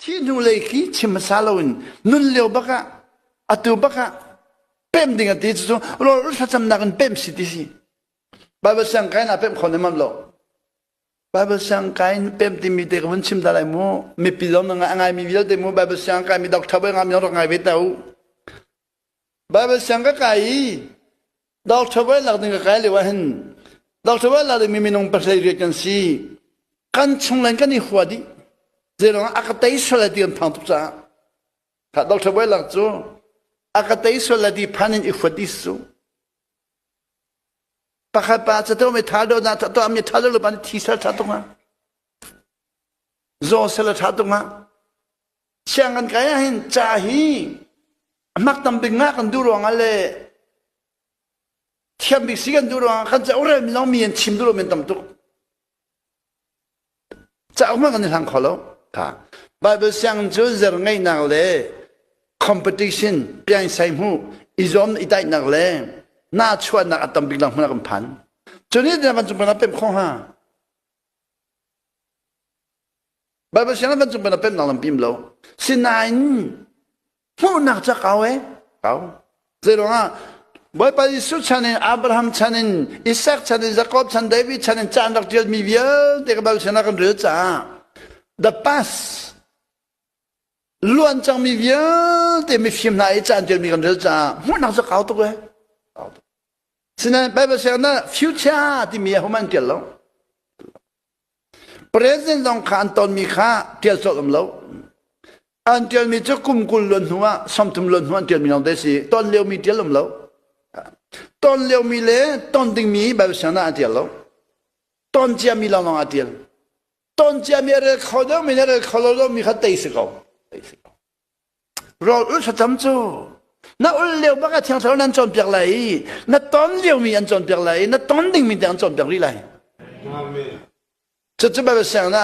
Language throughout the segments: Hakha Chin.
Thi hnu lei khi chim hmasa loin nun lio bak ah atu bak ah pem ding a ti cu rawl thlacamnak in pem si ti si. Bible siang kai na pem kho ne mam lo. Bible siang kai in pem timi te ka vun chim ta lai mu. Mipi zong na ngai mi vialte mu Bible siang kai mi doctor bai ngam rak ngai ve ta u. Bible siang ka kai i doctor bai lak ding ka kai lio ah hin doctor bai lak ding mi minung pasarih riat kan si. Kan chung len kan i hua dih. Zeiruang a ka tei sual lai ti kan phang tuk caah. Kha doctor bai lak cu a ka tei sual lai ti phan in i huat dih su. Pakhat pa ca to mi tha do na to mi tha lo pan thi sal tha tung ha. Zo sal tha tung ha. Siang kan kai ah hin ca hi mak tam bik nga kan du ruang ah le thiam bik si kan du ruang ah kan ca urel mi long mi an chim du lo men tam tuk. Cauk hmanh kan i hlang kho lo. Tha. Bible sianginn cu zer ngeihnak le competition piangsai hmuh i zuam i taihnak le na chuahnak a tam bik nak hmun ah kan phan. Cu nih van cung peng pem kho ha. Bible sianginn van cung peng pem nak lam pim lo. Sinain hmuhnak ca kau e kau zeiruangah Bawipa Jesuh chan in Abraham chan in Isaac chan in Jacob chan David chan in ca an rak ṭialmi vialte ka Bible sinah kan rel caah the past luan cangmi vialte mifim hna i ca an ṭialmi kan rel caah hmuhnak cu kau tuk e sinain Bible siangna future timi a hum an ṭial lo President zong kha an tonmi kha ṭial colh um lo. An ṭialmi cu kum 20 luan hnu ah 30 luan hnu an ṭialmi lawng te si. Ton liomi ṭial um lo. Ton liomi le ton dingmi Bible siang ah an ṭial lo. Ton ciami lawnglawng a ṭial. Ton ciami a rel kho deuhmi le rel kho lo lomi kha tei si ko. Tei si ko. Rawl ul thlacam cu na ul lio bak ah thiang thlarau nan cawnpiak lai i na ton liomi an cawnpiak lai i na ton dingmi te an cawnpiak rih lai. Amen. Cucu Bible siang na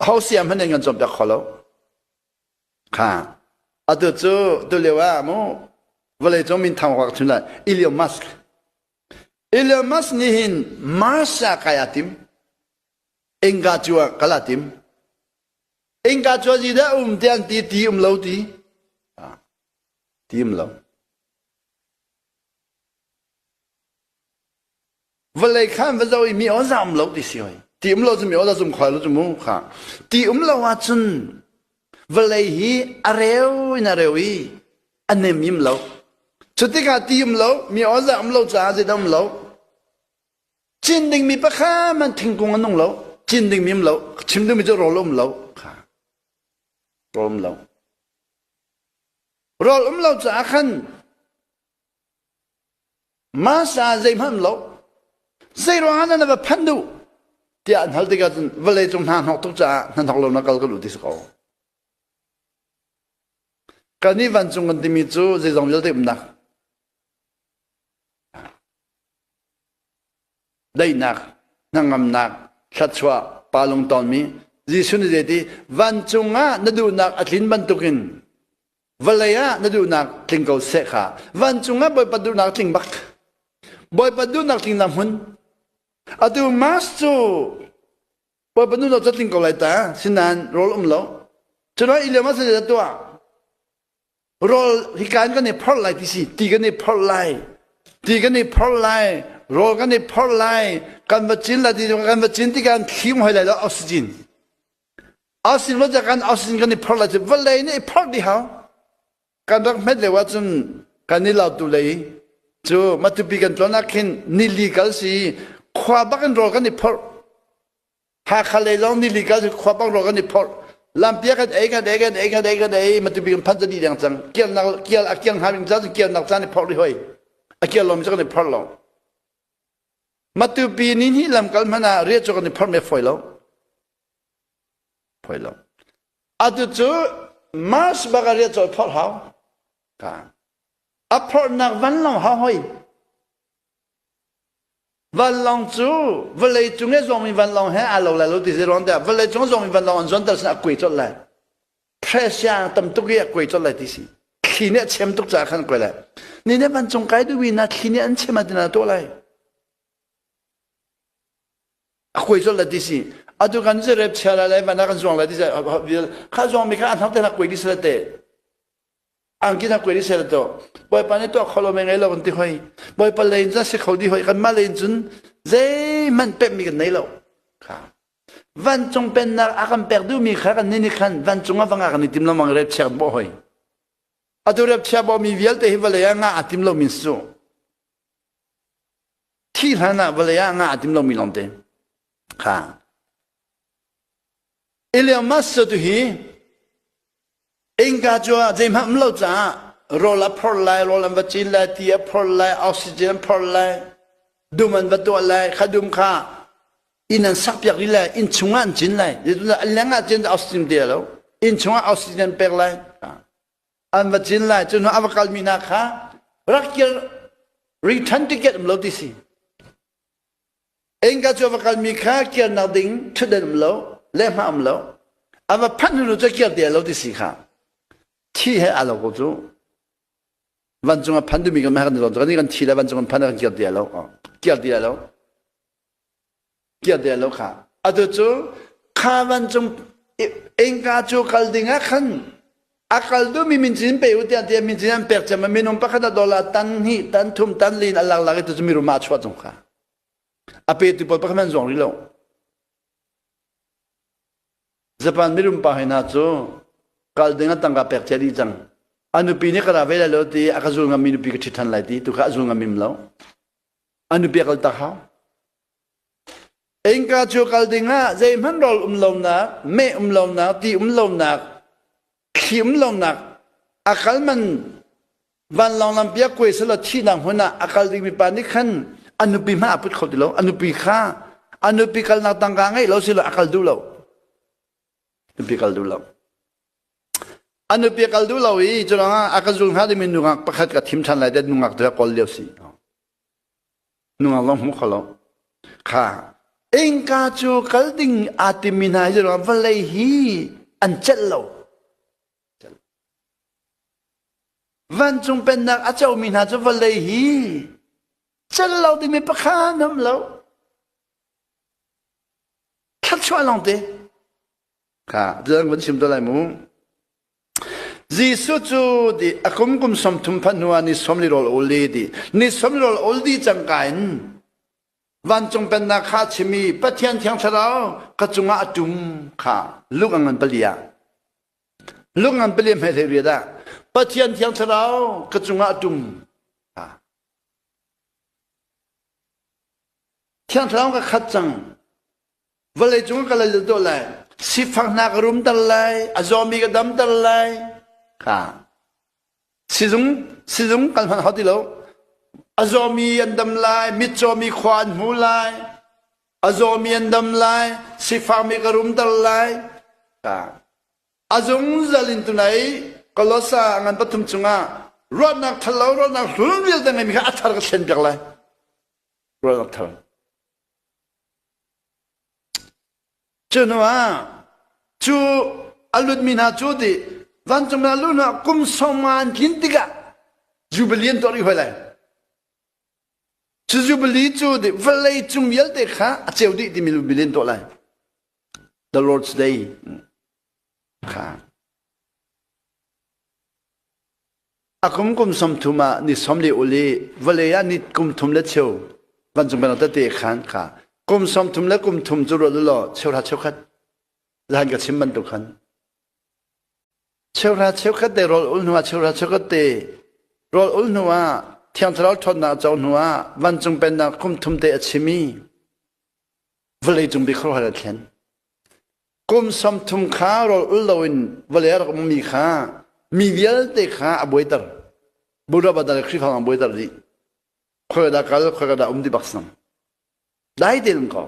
ho siam hmanh in kan cawnpiak kho lo. Kha atu cu tu lio ah mu vawlei cung min thang wak chun lai Elon Musk. Elon Musk nih hin Mars ah kai a tim. Inga cu ah kal a tim. Innka cu zeidah um ti an ti ti um lo ti. Ti um lo. Vawlei khan va zoh i mi aw zam lo ti si hoi. Ti um lo cu mi aw zum khoi lo cu mu kha. Ti um lo ahcun vawlei hi a reu in a reu i a nem im lo. Cu tikah ti um lo, mi aw zam lo caah zeidah um lo. Cin dingmi pakhat man thingkung an nung lo. Cin dingmi um lo. Chim dingmi cu rawl um lo. Kha. Rawl um lo. Rawl um lo caah khan Masa zeihmanh um lo. Zei ruangah na va phanh duh? tiah an hal tikah cun vawlei cung hna hnok tuk caah hna hnok lo na kal ka lu ti si ko. Kan nih vancung kan timi cu zeizong vialte umnak daihnak, hnangamnak, thluachuah, pa lungtawnmi Jesuh nih zeiti vancung ah na duhnak a tlin bantukin vawlei ah na duhnak tling ko seh kha vancung ah Bawipa duhnak tling bak Bawipa duhnak tling na hmun atu Mars cu Bawipa duhnak cu tling ko lai ta sinain rawl um lo cuno Iliam ah tuah Rawl hika in kan i phorh lai ti si ti kan i phorh lai ti kan i phorh lai rawl kan i phorh lai kan va cin lai ti kan va cin tikah kan thlim hoi lai lo oxygen oxygen va kan oxygen kan i phorh lai cu vawlei nih i phorh dih hau kan rak hmet lio ahcun kan i lautu lei cu Matupi kan tlawn ah khin nili kal si khua bak in rawl kan i phorh Hakha lei zong nili kal khua bang ro kan i phorh. Lampi kan ei kan ei kan ei kan ei kan ei matupi kan phan dih deng cang. Kialnak kial a kial hnga ding caan kialnak caan i phorh rih hoi. A kial lomi cu kan i phorh lo. Matupi ni hnih lam kal hmanh ah riah cu kan i phorh me foi lo. Foi lo. Atu cu Mars bak a riah cu phorh hau. Ka. A phorhnak vanlawng hau hoi. Vanlawng cu vawlei cung i zuangmi vanlawng he aa lo lai lo ti si ruang tiah vawlei cung zuangmi vanlawng an zuanter sin a kuai colh lai. Pressure tam tuk i a kuai colh lai ti si. Thli nih a chem tuk caah khan kuai lai. Ni nih vancung kai duhmi na thli nih an chem ah tina tuah lai. A kuai colh lai ti si. Atu kan cu rep chia lai lai van ah kan zuang lai ti kha zuang mi kha an hak te hak kuai di sala te. Angki hak kuai di sala to. Bawipa nih tuah kho lo me ngei lo kan ti hoi. Bawipa lei in cun si kho di hoi kan mah lei in cun zeihmanh pemh mi kan nei lo. Kha. Vancung pennak a kan pek duhmi kha kan nih nih khan vancung ah va nga kan i tim lo mang rep chia kan bawh hoi. Atu rep chia bawh mi vialte hi vawlei ah nga a tim lo mi su. Thi hlan ah vawlei ah nga a tim lomi lawngte kha Elon Musk cu hi innka cu zeihmanh um lo caah rawl a phor lai, rawl an va cin lai, ti a phor lai, oxygen an phor lai, dum an va tuah lai, kha dum kha inn an sak piak rih lai, inn chungah an cin lai. Zeitindah an leng ah cin oxygen ti lo, inn chungah oxygen pek lai. An va cin lai cu hnu a va kalmi hna kha rak kir return ticket um lo ti si innka cu a va kalmi kha kirnak ding thutden um lo lehhmah um lo a va phanh hnu cu kir ti lo ti si kha thi he aa lo ko cu vancung a phan duhmi kan kan kan kan thi le vancung an phan kan kir ti lo kir ti lo Kiat lo kha. Atu cu kha vancung innka cu kal ding ah khan a kal duhmi min cin pe u tiah tiah min cin an pek cem minung pakhat a dollar tan hnih tan thum tan lin a lak lak i tu cu mirum ah a chuah cung kha. A petu pawl pakhat hmanh zuang rih lo. Japan mirum pa hoi hna cu kal ding ah tangka pek cia dih cang. A nupi nih ka ra ve lai lo ti a ka zul ngam mi nupi ka ṭhit ṭhan lai ti tu kha a zul ngam im lo. A nupi a kal tak hau. Innka cu kal dingah zeihmanh rawl um lonak, meh um lonak, ti um lonak, thli um lonak, a kal man vanlawng lampi ah kuai selaw thihnak hmun ah a kal dingmi pa nih khan a nupi hmanh a put kho ti lo. A nupi kha a nupi kalnak tangka ngeih lo silo a kal duh lo. Nupi kal duh lo. A nupi a kal duh lo i cu ruangah a ka zul hnga dingmi nungak pakhat ka thim ṭhan lai det nungak tu kawl lio si. Nungak zong hmu kho lo. Kha innka cu kal ding aa timmi hna hi ruangah vawlei hi an celh lo. Vancung pennak a comi hna cu vawlei hi celh lo dingmi pakhat um lo. Thluachuah lawngte. Kha, zan van chim te lai mu. Jesuh cu di a kum kum 30 phanh hnu ah ni 40 rawl ul i di ni 40 rawl ul di cangka in vancung pennak kha a chim i Pathian Thiang Thlarau ka cungah a tum kha lung a ngan pali ah lung ngan pali hmai hlei riat ah Pathian Thiang Thlarau ka cungah a tum kha Thiang Thlarau ka khat cang Vawlei cung ka lal dawh lai. Sifak hna ka rumter lai, a zawmi ka damter lai. Kha. Sizung, sizung kal hmanh hau ti lo. A zawmi an dam lai, mitcawmi khua an hmu lai. A zawmi an dam lai, sifakmi ka rumter lai. Kha. A zungzal in tunai Kolosa ngan pathum chungah ruahnak thalo ruahnak hlun vialte ngeimi kha a thar ka thlen piak lai. Ruahnak thar. Cu hnuah cu a lutmi hna cu ti vancung ah luh hnuah kum sawmnga an tlin tikah Jubilee an tuah rih hoi lai. Cu Jubilee cu ti vawlei cung vialte kha a ceu dih timi Jubilee an tuah lai. The Lord's Day kha. A kum kum 30 ah ni 40 ul i vawlei ah ni kum thum le cheu vancung pennak tete khan kha kum 30 le kum thum cu ruat law cheuhra cheukhat zahan ka chim bantuk khan cheuhra cheukhat te rawl ul hnuah cheuhra cheukhat te rawl ul hnuah thiang thlarau ṭhawnnak co hnuah vancung pennak kum thum te a chim i vawlei cung bik khuaruahhar a thlen Kum 30 kha rawl ul loin vawlei a rak ummi kha mi vialte kha a buaiter. Buddha Bada le Khrihfa a buaiter dih. Khoi dah kal, khoi dah um di bak sang. Dai tein um ko.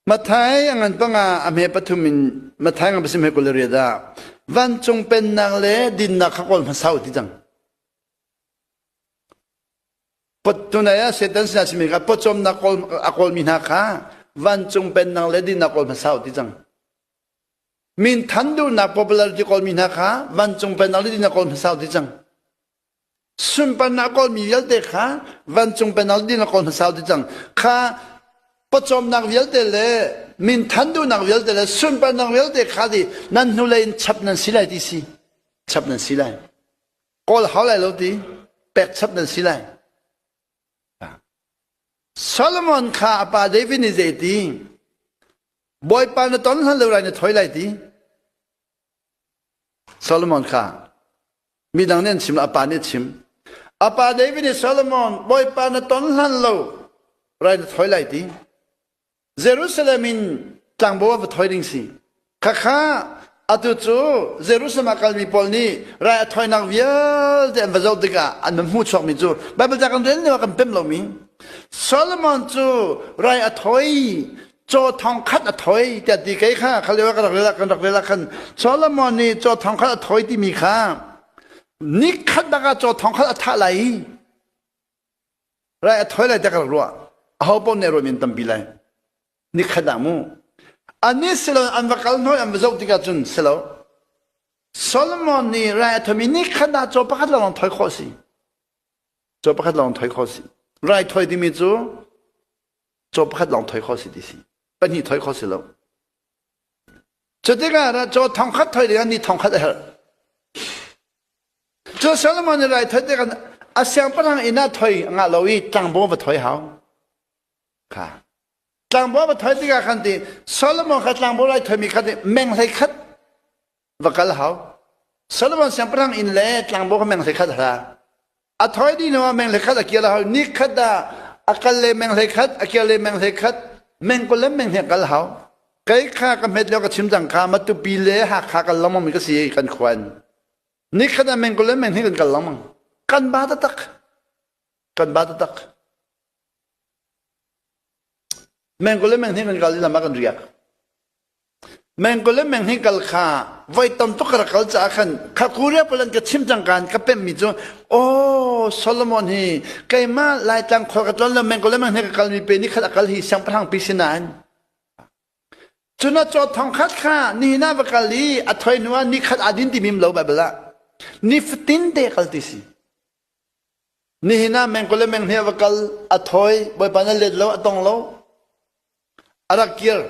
Mathai a ngan panga a hme pathum in Mathai ngan pasim he kul riat ah vancung pennak le dinnak kha kawl hmasa u ti cang. Tunai ah Satan sinah simi kha pawcawmnak a kawlmi hna kha vancung pennak le dinnak kawl hmasa u ti cang. Min than duhnak popularity kawlmi hna kha vancung pennak le dinnak kawl hmasa u ti cang. Sunparnak kawlmi vialte kha vancung penal din a kawl hmasa ti cang. Kha pawcawmnak vialte le minthan duhnak vialte le sunparnak vialte kha di nan hnulei in chap nan si lai ti si. Chap nan si lai. Kawl hau lai lo ti. Pek chap nan si lai. Solomon kha a pa David nih zei ti? Bawipa na ton hlan lo lai na thoi lai ti. Solomon kha midang nih an chim a pa nih a chim. A pa David nih Solomon Bawipa na ton hlan lo rai na thoi lai ti. Jerusalem in tlangbo ah va thoi ding si. Khakha atu cu Jerusalem ah kalmi pawl nih rai a thoinak vialte an va zoh tikah an va hmuh chuakmi cu Bible ca kan rel lio ah kan pemh lomi Solomon cu rai a thoi caw thong khat a thoi tiah ti kei kha kha lio kan rak rel kan rak rel ah khan Solomon nih caw thong khat a thoi timi kha ni khat bak ah caw thong khat a thah lai rai a thoi lai tiah ka rak ruah aho paoh nih ruah min tampi lai ni khat ah mu ani silo an va kal hnuai an va zoh tikah cun silo Solomon nih rai a thoimi ni khat ah caw pakhat lawng thoi khawh si caw pakhat lawng thoi khawh si rai thoi timi cu caw pakhat lawng thoi khawh si ti si pahnih thoi khawh si lo cu tikah caw thong khat thoi dingah ni thong khat a herh cu Solomon nih rai thoi tikah a siangpahrang inn ah thoi a ngah lo i tlangbo va thoi hau kha tlangbo va thoi tikah khan ti Solomon kha tlangbo lai thoimi kha ti meng hlei khat va kal hau Solomon siangpahrang inn le tlangbo kha meng hlei khat hra a thoi dih hnu ah meng hlei khat a kir hau ni khat ah a kal le meng hlei khat a kir le meng hlei khat meng kul le meng hnih kal hau kei kha ka hmet lio ka chim cang kha Matupi le Hakha kal lengmang mi ka si kan khuan ni khat ah meng kul le meng hnih kan kal lengmang kan ba taktak kan ba taktak meng kul le meng hnih kan kal i lam ah kan riak Mengkul le menghnih kal kha voi tam tuk ka rak kal caah khan kha Korea pawl an ka chim cang kan ka pemmi cu oh Solomon hi keimah Laitlang khua ka tlon lo mengkul le menghnih ka kalmi pe ni khat a kal hi siangpahrang pi si nain cuna caw thong khat kha nihin ah va kal i a thoi hnu ah ni khat aa din ti mim lo Bible ah ni fatin te kal ti si nihin ah mengkul le menghnih va kal a thoi bawipa na let lo a tong lo A rak kir.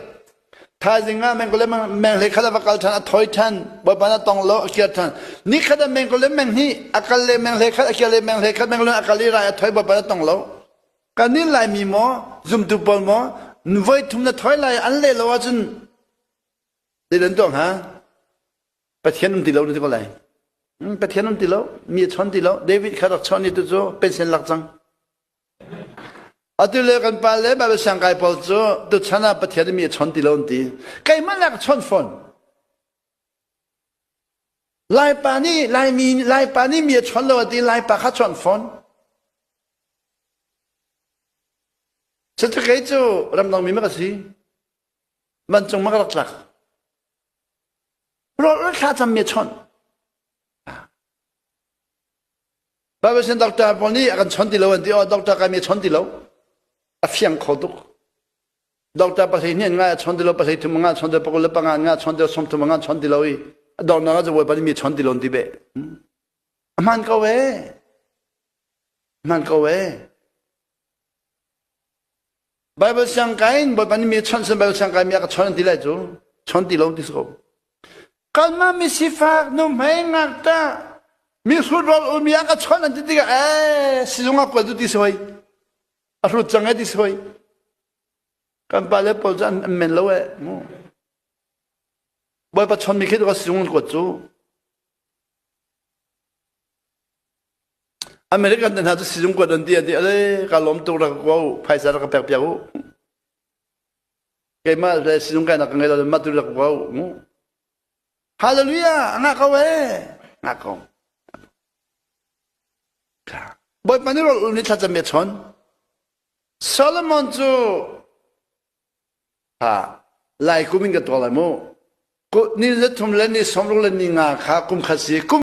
Thaizing ah mengkul le meng hlei khat a va kal ṭhan, a thoi ṭhan, Bawipa na tong lo, a kir ṭhan. Ni khat ah mengkul le meng hnih, a kal le meng hlei khat, a kir le meng hlei khat, meng a kal i rai a thoi, Bawipa na tong lo. Kan nih Laimi maw, zumtu pawl maw, voi thum na thoi lai an leh lo ahcun zei nan tuah hnga? Pathian um ti lo na ti ko lai. Pathian um ti lo, mi a chawn ti lo. David kha rak chawn i tu cu pension lak cang. Atu le kan pa le Bible siangkai pawl cu tuchan ah Pathian nih mi a chawn ti lo an ti. Keimah le ka chawn fawn. Laipa nih Laimi Laipa nih mi a chawn lo a ti Laipa kha chawn fawn. Cucu kei cu ramdang mi ma ka si. Vancung ma ka rak tlak. Rawl thla cam mi a chawnh. Bible sin doctor pawl nih a kan chon ti lo an ti oh doctor kai mi a chon ti lo a fiang kho tuk doctor pahlei hnih an ngai a chon ti lo pahlei thum nga chon ti lo pakul le panga nga chon ti lo sawmthum nga chon ti lo i a dornak ah bawipa nih mi chon ti lo an ti be a hman ko e hman ko e Bible siang kai in Bawipa nih mi chon sin Bible siang kai mi a ka chon an ti lai cu chon ti lo ti si ko kanmah mi sifak nu hmei ngakta mi hrut rawl umi a ka chon an ti tikah ee sizung ah kuat u ti si hoi a hrut cang e ti si hoi kan pa le pawl cu an men lo e mu Bawipa chon mi khi ka sizung an kuat cu American te hna cu sizung kuat an ti an ti ale ka lawm tuk rak ka u phaisa rak ka pek piak u keimah le sizung kai nak ka ngei lo mah tu rak ka u mu Hallelujah nga ko e nga ko Bawipa nih rawl ul ni thlacam a chon Solomon cu ha lai kum in ka tuah lai mu ni le thum le ni 60 le ni nga kha kum khat si kum.